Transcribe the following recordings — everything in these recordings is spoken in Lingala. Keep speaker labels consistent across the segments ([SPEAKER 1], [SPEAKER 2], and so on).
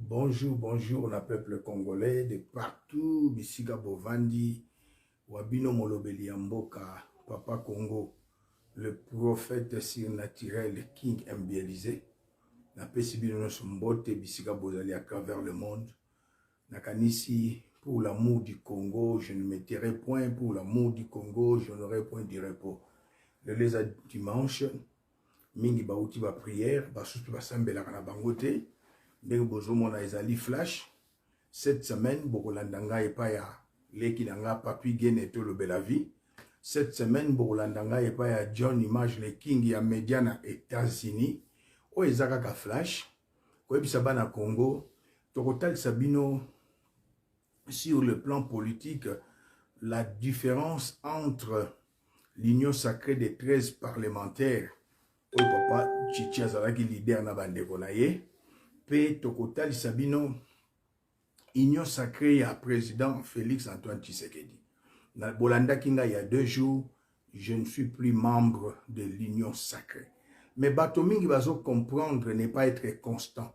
[SPEAKER 1] Bonjour, bonjour na peuple congolais de partout bisika bovandi wa bino molobeli ya mboka papa Congo le prophète surnaturel King Mbielize. Napesi bino nyonso mbote bisika bozali à travers le monde. Nakanisi pour l'amour du Congo, je ne me tairai point. Pour l'amour du Congo, je n'aurai point du repos. Lelo eza dimanche, mingi bauti ba prière, basusu basambelaka na bango te. Ndenge bozomona ezali flash. Cette semaine bokolanda ngai epai ya leki na ngai Papi Gene tolobela vie. Cette semaine bokolanda ngai epai ya John Image le King ya media na États-Unis. Oyo eza kaka flash koyebisa bana Congo, tokotalisa bino sur le plan politique la différence entre l'union sacrée des 13 parlementaires oyo papa Chichi azalaki leader na bandeko na ye, mpe tokotalisa bino union sacrée ya président Félix Antoine Tshisekedi. Na bolandaki ngai ya 2 jours, je ne suis plus membre de l'union sacrée. Mais bato mingi bazo comprendre ne pas être constant.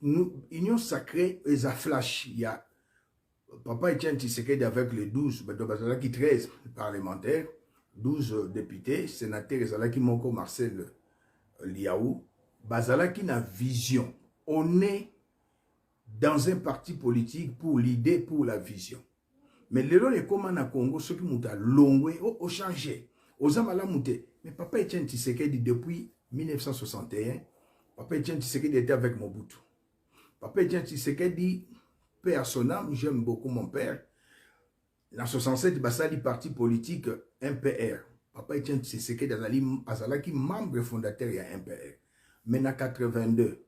[SPEAKER 1] Nous, union sacrée eza flash ya papa Etienne Tshisekedi avec les 12, bato bazalaki 13 parlementaires, 12 députés, sénateur ezalaki moko Marcel Liaou, bazalaki na vision. On est dans un parti politique pour l'idée, pour la vision. Mais lelo ekóma na Congo, soki moto alongwe, ochange, oza malamu te. Mais papa Etienne Tshisekedi, depuis 1961, papa Etienne Tshisekedi était avec Mobutu. Papa Etienne Tshisekedi, paix à son âme, j'aime beaucoup mon père. Na 67 basali parti politique MPR. Papa Etienne Tshisekedi azalaki membre fondateur ya MPR. Mais na 82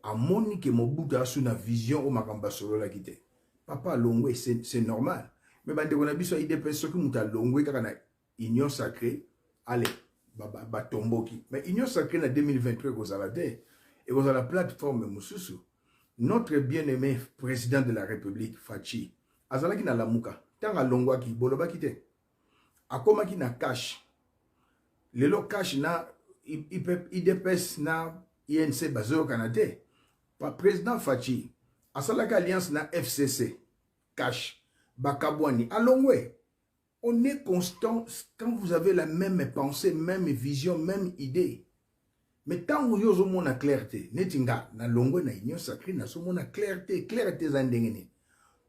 [SPEAKER 1] amoni ke Mobutu asu na vision oyo makambo basololaki te. Papa alongwe, c'est normal. Mais bandeko na biso ya UDPS, soki moto alongwe kaka na union sacrée, allez, batomboki. Mais union sacrée na 2023 ekozala te, ekozala plateforme mosusu. Notre bien-aimé président de la République Fatshi azalaki na Lamuka. Ntango alongwaki, bolobaki te. Akomaki na CACH. Lelo CACH na UDPS na UNC bazoyokana te. Pa président Fatshi asalaki alliance na FCC CACH, bakabwani, alongwe. On est constant quand vous avez la même pensée, même vision, même idée. Mais ntango yo ozomona clair te, neti nga nalongwe na union sacrée, nazomona clair te. Clair te eza ndenge nini?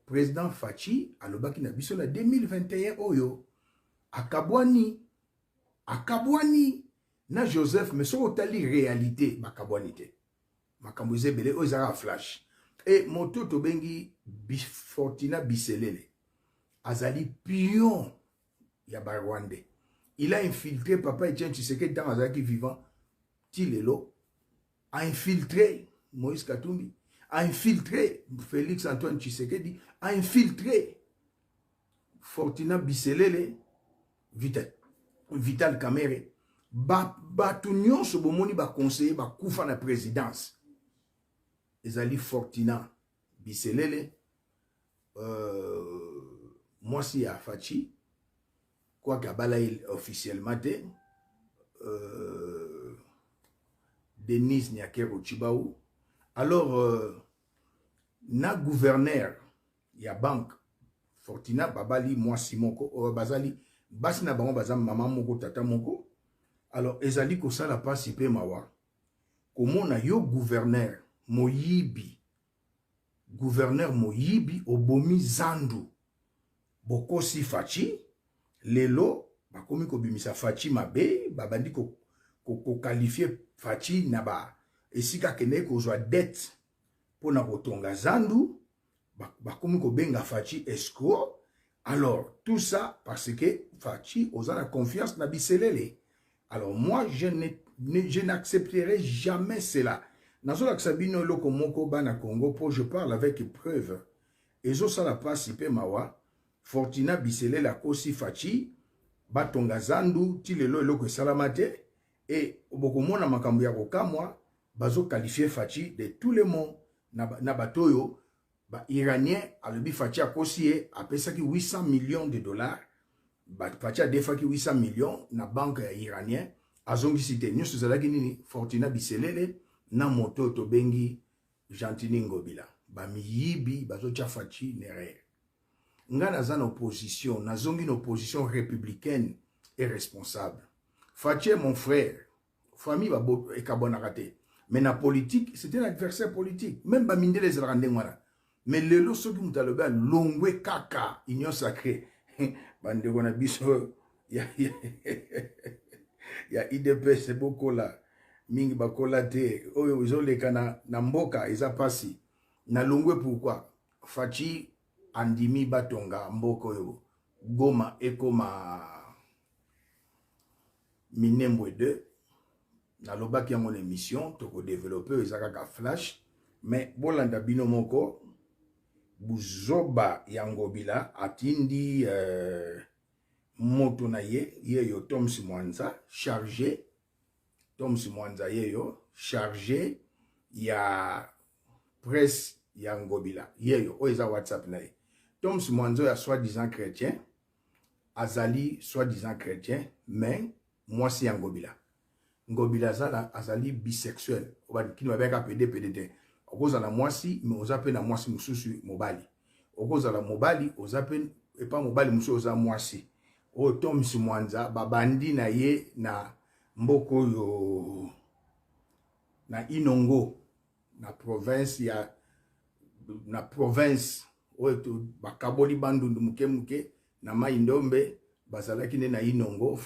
[SPEAKER 1] Président Fatshi alobaki na biso na 2021 oyo akabwani na Joseph. Mais soki otali réalité, bakabwani te. Makambo eza ebele. Oyo ezalaka flash. E moto tobengi Fortina Biselele azali pion ya Barwandais. Il a infiltré papa Etienne Tshisekedi ntango azalaki vivant. Ti lelo a infiltré Moïse Katumbi, a infiltré Félix Antoine Tshisekedi, a infiltré Fortina Biselele, Vital Kamerhe. Bato nyonso bomoni baconseiller bakufa na présidence ezali Fortina Biselele, mwasi ya Fatshi, quoique abala ye officiellement te, Denise Nyakeru Tshibawu. Alors na gouverneur ya banque Fortina babali mwasi moko oyo bazali basi na bango, baza mama moko, tata moko. Alors ezali kosala mpasi mpe mawa komona yo gouverneur moyibi, gouverneur moyibi, obomi zandu, bokosi Fatshi. Lelo bakomi kobimisa Fatshi mabe, babandi koqualifier Fatshi na ba esika akendeki kozwa dette mpona kotonga zandu. Bakomi kobenga Fatshi escroc. Alors tout ça parce que Fatshi oza na confiance na Biselele. Alors moi, je n'accepterai jamais cela. Nazolakisa bino eloko moko, bana Congo, mpo je parle avec preuve. Ezosala mpasi mpe mawa. Fortina Biselele akosi Fatshi batonga zandu, ti lelo eloko esalama te. E bokomona makambo ya kokamwa, bazoqualifier Fatshi de tous les mots na bato oyo Bairanien. Alobi Fatshi akosi ye, apesaki 800 millions de dollars. Fatshi adefaki 800 millions na banque ya iranien, azongisi te. Nyonso ezalaki nini? Fortina Biselele na moto oyo tobengi. Gentiny Ngobila bamiyibi bazotia Fatshi na erreur. Nga naza na opposition, nazongi na opposition républicaine et responsable. Fatshi est mon frère, famille ekabwanaka te, mais na politique c'est un adversaire politique. Même bamindele ezalaka ndenge wana. Mais lelo soki moto alobi alongwe kaka union sacrée, bandeko na biso ya UDPS bokola mingi, bakola te. Oyo ezoleka na mboka eza mpasi. Nalongwe pourquoi? Fatshi andimi batonga mboka oyo, Goma ekoma Minembwe 2. Nalobaki yango na émission, tokodévelopper oyo eza kaka flash, mais bolanda bino moko buzoba ya Ngobila. Atindi moto na ye, yeyo Toms Mwanza, chargé. Toms Mwanza yeyo chargé ya presse ya Ngobila, yeyo oyo eza WhatsApp na ye. Toms Mwanza oyo ya soi-disant chrétien, azali soi-disant chrétien, mais mwasi ya Ngobila. Ngobila azala, azali bisexuel. Kini babengaka pédé, pédé te. Okozala mwasi, mais oza mpe na mwasi mosusu mobali. Okozala mobali, oza mpe epa mobali mosusu oza mwasi. Oyo Toms Mwanza babandi na ye na mboka oyo na Inongo, na province ya, na province oyo bakaboli Bandundu moke moke na Mai Ndombe, bazalaki nde na Inongo.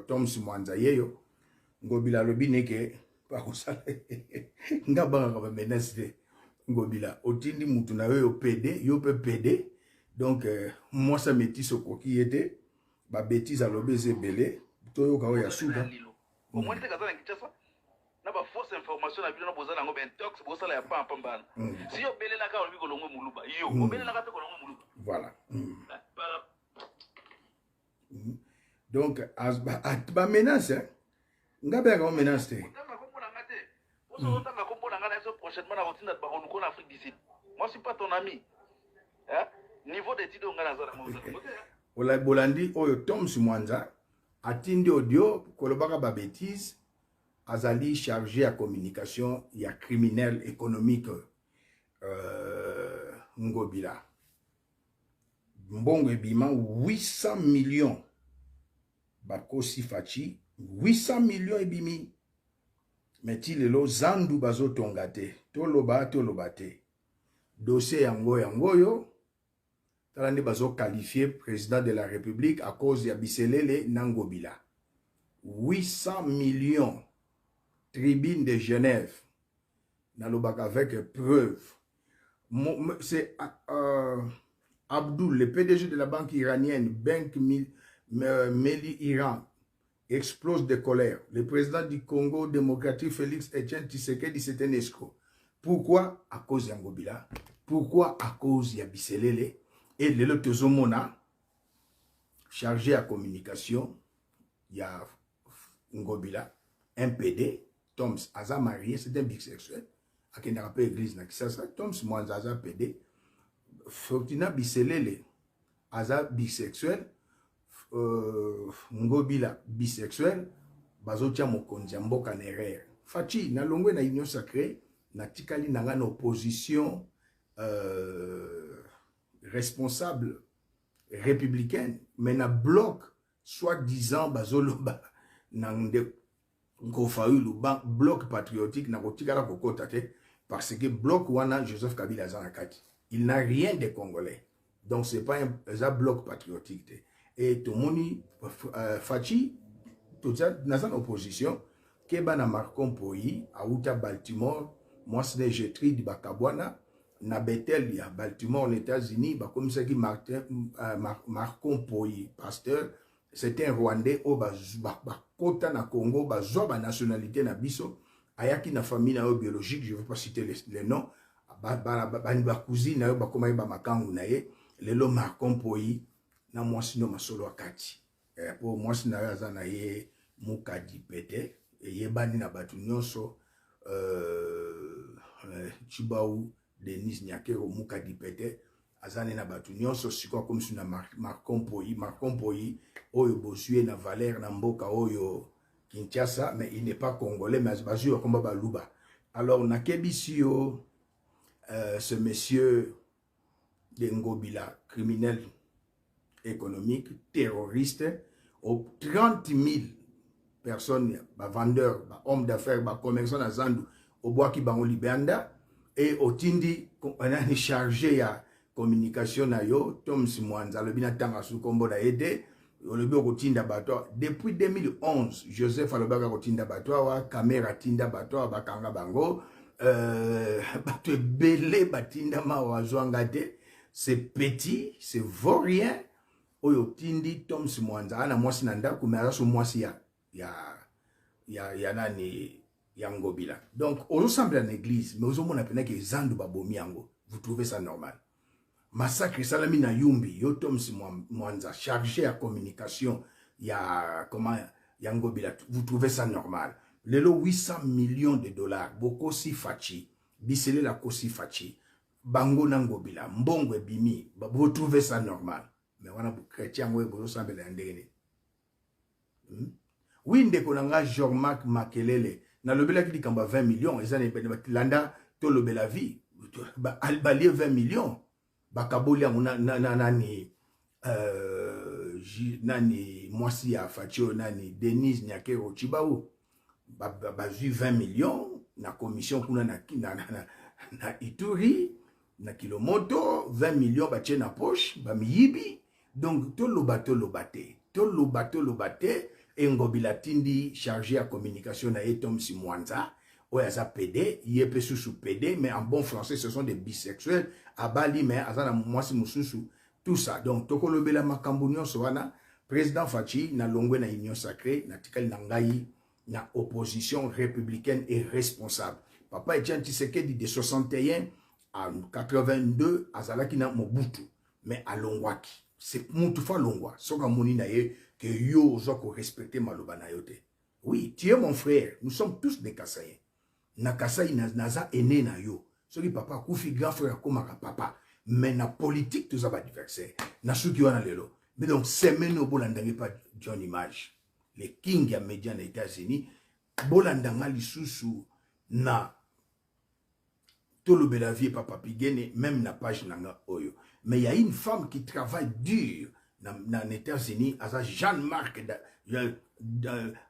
[SPEAKER 1] Toms Mwanza yeyo. Ngobila alobi neke bakosala nga bangaka bamenaces te. Ngobila, otindi mutu na yo, yo pédé, yo mpe pédé. Donc mwasi ametisi okoki ye te. Babêtises alobi eza ebele, toyoka oyo ya suka.
[SPEAKER 2] Omoni te, kaza na Kinshasa na bafausse information na bino na boza nango, baintox bosala ya pampamba wana. Si yo obelelaka, olobi kolongwe moluba, yo obelelaka mpe kolongwe moluba.
[SPEAKER 1] Voilà. Donc bamenaces, nga bengaka menace te.
[SPEAKER 2] Otanga kombo na nga te. Poso otanga kombo na nga na biso, prochainement na kotinda bakoluko na Afrique du Sud. Moi, suis pas ton ami, hein? Niveau d'étude oyo nga naza
[SPEAKER 1] nango. Bolandi oyo Toms Mwanza atindi audio kolobaka babêtises. Azali chargé ya communication ya criminel économique Ngobila. Mbongo ebima 800 millions, bakosi Fatshi, 800 millions ebimi, mais ti lelo zandu bazotonga te. Toloba, toloba te. Dossier yango, yango oyo. Tala nde bazoqualifier président de la République à cause ya Biselele na Ngobila. 800 millions, tribune de Genève. Nalobaka avec preuve. C'est Abdul, le PDG de la banque iranienne Bank Meli Iran, explose de colère. Le président du Congo démocratique Félix Etienne Tshisekedi, c'est un escroc. Pourquoi? À cause ya Ngobila. Pourquoi? À cause ya Biselele. Et lelo tozomona chargé à communication ya Ngobila, un pédé. Toms aza marié, c'est un bisexuel. Akendaka mpe église na Kisasa. Toms Mwanza aza pédé. Fortuna Biselele aza bisexuel. Ngobila bisexuel. Bazotia mokonzi ya mboka na erreur. Fatshi, nalongwe na union sacrée, natikali na nga na opposition responsable républicaine, mais na bloc soi-disant bazoloba na ndeko Fayulu, bloc patriotique, nakotikala kokota te, parce que bloc wana Joseph Kabila aza na kati, il n'a rien de congolais. Donc c'est pas un, eza bloc patriotique te. Et tomoni Fatshi, naza na opposition. Keba na Marcon Poi, auta Baltimore, mwasi na Gertrude bakabwana na Bethel ya Baltimore na États-Unis. Bakomisaki Martin Marcon Poi pasteur. C'est un Rwandais oyo bakota na Congo, bazwa banationalité na biso. Ayaki na famille na yo biologique, je veux pas citer les noms, bacousine na yo bakomaki bamakangu na ye. Lelo Marcon Poi na mwasi no masolo akati po mwasi na yo aza na ye mokadi pete, eyebani na bato nyonso. Chibau Denis Nyakero mokadi pete aza ne na bato nyonso. Sikoyo akomisi na Marcon Poi. Marcon Poi oyo bozwi ye na valeur na mboka oyo Kinshasa, mais il n'est pas congolais, mais bazwi bakomba baluba. Alors nakebisi yo, ce monsieur de Ngobila, criminel économique, terroriste, au 30 000 personnes, ba vendeurs, ba hommes d'affaires, ba commerçants na zandu, obwaki bango libanda et otindi nani chargé ya communication na yo, Toms Mwanza, alobi na tanga su kombo na ye te, olobi okotinda bato. Depuis 2011, Joseph alobaka kotinda bato awa, Kamera atinda bato awa, bakanga bango, bato ebele batindama awa, azwanga te. C'est petit, c'est vaurien. Oyo otindi Toms Mwanza, ana mwasi na ndako, mais aza so mwasi ya nani, ya Ngobila. Donc ozosambela na église, mais ozomona mpenza ke zandu babomi yango. Vous trouvez ça normal? Massacre esalami na Yumbi, yo Toms Mwanza, chargé ya communication ya comment, ya Ngobila, vous trouvez ça normal? Lelo 800 millions de dollars bokosi Fatshi, biselela kosi Fatshi, bango na Ngobila, mbongo ebimi, vous trouvez ça normal? Mais wana chrétien yango oyo bozosambela ya ndenge nini? Oui, ndeko na nga Jean-Marc Makelele, nalobelaki likambo ya 20 millions, eza na landa Tolobela Vie, balie 20 millions, bakaboli yango na nani, nani, mwasi ya Fatshi oyo, nani, Denise Nyakeru Tshibawu. Bazwi 20 millions na commission kuna na Ituri, na Kilomoto, 20 millions batie na poche, bamiyibi. Donc toloba toloba te, toloba toloba te. Engobila tindi chargé ya communication na ye, Toms Mwanza, oyo aza PD, ye mpe susu PD, mais en bon français ce sont des bisexuels, abali mais aza na mwasi mosusu, tout ça. Donc tokolobela makambo nyonso wana. Président Fatshi, na longwe na Union sacrée, natikali na ngai na opposition républicaine et responsable. Papa Etienne Tshisekedi, de 61 à 82, azalaki na Mobutu, mais alongwaki. C'est mutu fa alongwa soki amoni na ye ke yo oza korespecte maloba na yo te. Oui, tu es mon frère, nous sommes tous des Kasaïens. Na Kasai naza aîné na yo. Soki papa akufi, grand frère akomaka papa, mais na politique toza baadversaire. Na suki wana lelo. Mais donc semaine oyo, bolandanga pa John Image, le king ya média na États-Unis. Bolandanga lisusu na Tolobela Vie, papa Pigene, même na page nanga oyo. Mais il y a une femme qui travaille dur na États-Unis, aza Jeanne Marc,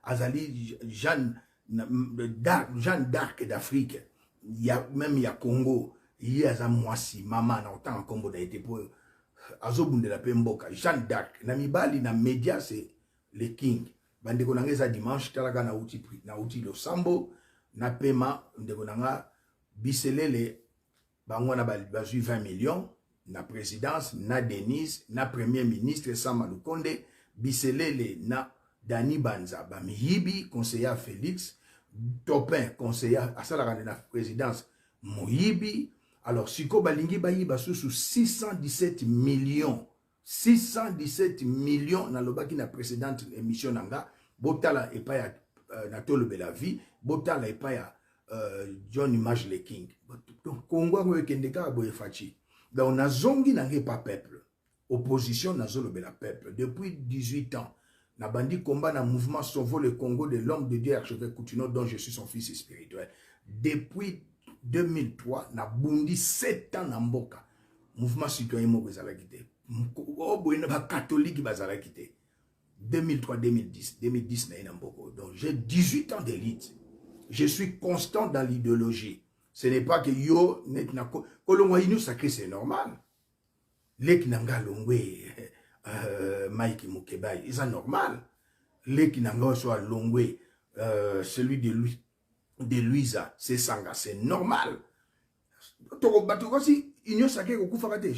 [SPEAKER 1] azali Jeanne d'Arc d'Afrique, ya même ya Congo. Ye aza mwasi mama na otanga nkombo na ye te, po azobundela mpe mboka. Jeanne d'Arc na mibali na média, c'est le king. Bandeko na nga, eza dimanche, talaka nauti losambo, napema. Ndeko na nga Biselele, bango wana bazwi 20 millions na présidence, na Denise, na premier ministre Sama Lukonde. Biselele na Dani Banza, bamiyibi, conseiller Félix Topin, conseiller asalaka na présidence, moyibi. Alors sikoyo balingi bayiba susu 617 millions, 617 millions. Nalobaki na précédente émission na nga, botala epai ya na Tolobela Vie, botala epai ya John Image le King. Donc Kongo yango ekende kaka boye, Fatshi. Donc nazongi na ngai epa peuple, opposition, nazolobela peuple depuis 18 ans. Nabandi combat na mouvement Sauvons le Congo de l'homme de Dieu archevêque Coutinho, dont je suis son fils spirituel. Depuis 2003 nabundi 7 ans na mboka. Mouvement citoyen moko ezalaki te, oyo boye na bacatholique bazalaki te. 2003, 2010, 2010 na ye na mboko. Donc j'ai 18 ans d'élite, je suis constant dans l'idéologie. Ce n'est pas que yo net na kolongwa Union sacrée, c'est normal. Leki na nga alongwe, Mike Mukebai, eza normal. Leki na nga oso alongwe, celui de lui de Louisa Sesanga, c'est normal. Bato kasi Union sacrée kokufaka te.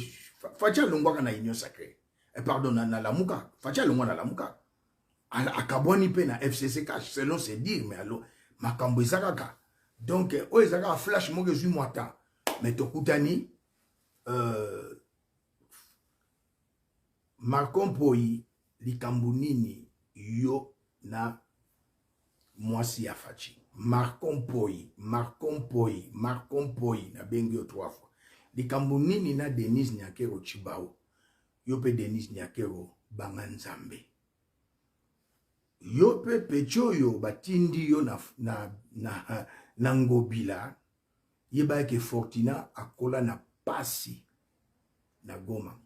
[SPEAKER 1] Fatshi alongwaka na Union sacrée, pardon, na Lamuka. Fatshi alongwa na Lamuka, akabwani mpe na FCC CACH, selon ses dires. Mais alo makambo eza kaka, donc oyo eza kaka flash moko ezwi mwa temps, mais tokutani. Marco Mpoi, likambo nini yo na mwasi ya Fatshi? Marco Mpoi, Marco Mpoi, Marco Mpoi, nabengi yo trois fois. Likambo nini na Denise Nyakeru Tshibawu? Yo mpe Denise Nyakeru, banga Nzambe. Yo mpe peti oyo batindi yo na Na Ngobila, yeba ke Fortina akola na pasi na Goma.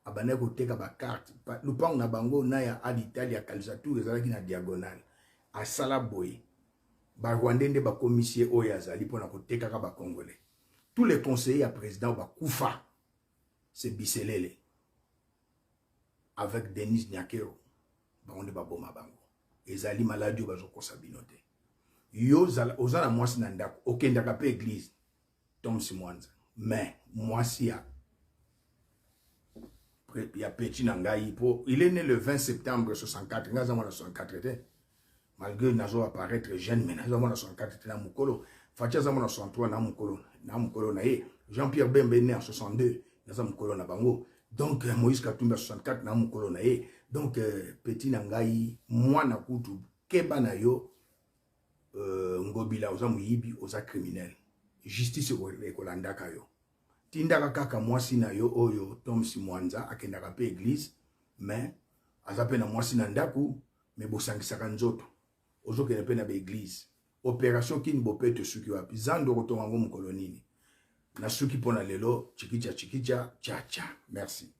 [SPEAKER 1] Abandaki koteka ba carte. Lupango na bango na ya Alitalia Calzatour ezalaki na diagonale. Asala boye. Ba Rwandais nde bakomisi ye oyo azali mpona kotekaka ba Congolais. Tous les conseillers ya président bakufa. C'est Biselele. Avec Denise Nyakero. Bango nde baboma bango. Ezali maladi oyo bazokosa bino te. Yo oza na mwasi na ndako, okendaka pe église. Toms Mwanza. Mais mwasi ya petit na ngai po il est né le 20 septembre 64, ngai aza mwana 64 te. Malgré nazo apparaître jeune, mais nazo mwana 64 te na mokolo. Fatshi aza mwana 63 na mokolo na ye. Jean-Pierre Bemba est né en 62, naza mokolo na bango. Donc Moïse Katumbi 64 na mokolo na ye. Donc petit na ngai mwana kutu keba na yo. Ngobila oza moyibi, oza criminel. Justice ekolandaka yo. Tindaka kaka mwasi na yo oyo Toms Mwanza akendaka pe église, mais aza pe na mwasi na ndako, mais bosangisaka nzoto. Ozokende pe na ba église. Opération Kin Bopeto suki wapi? Zando kotonga ngo mokolo nini? Na suki pona lelo, chikicha chikicha, cha cha. Merci.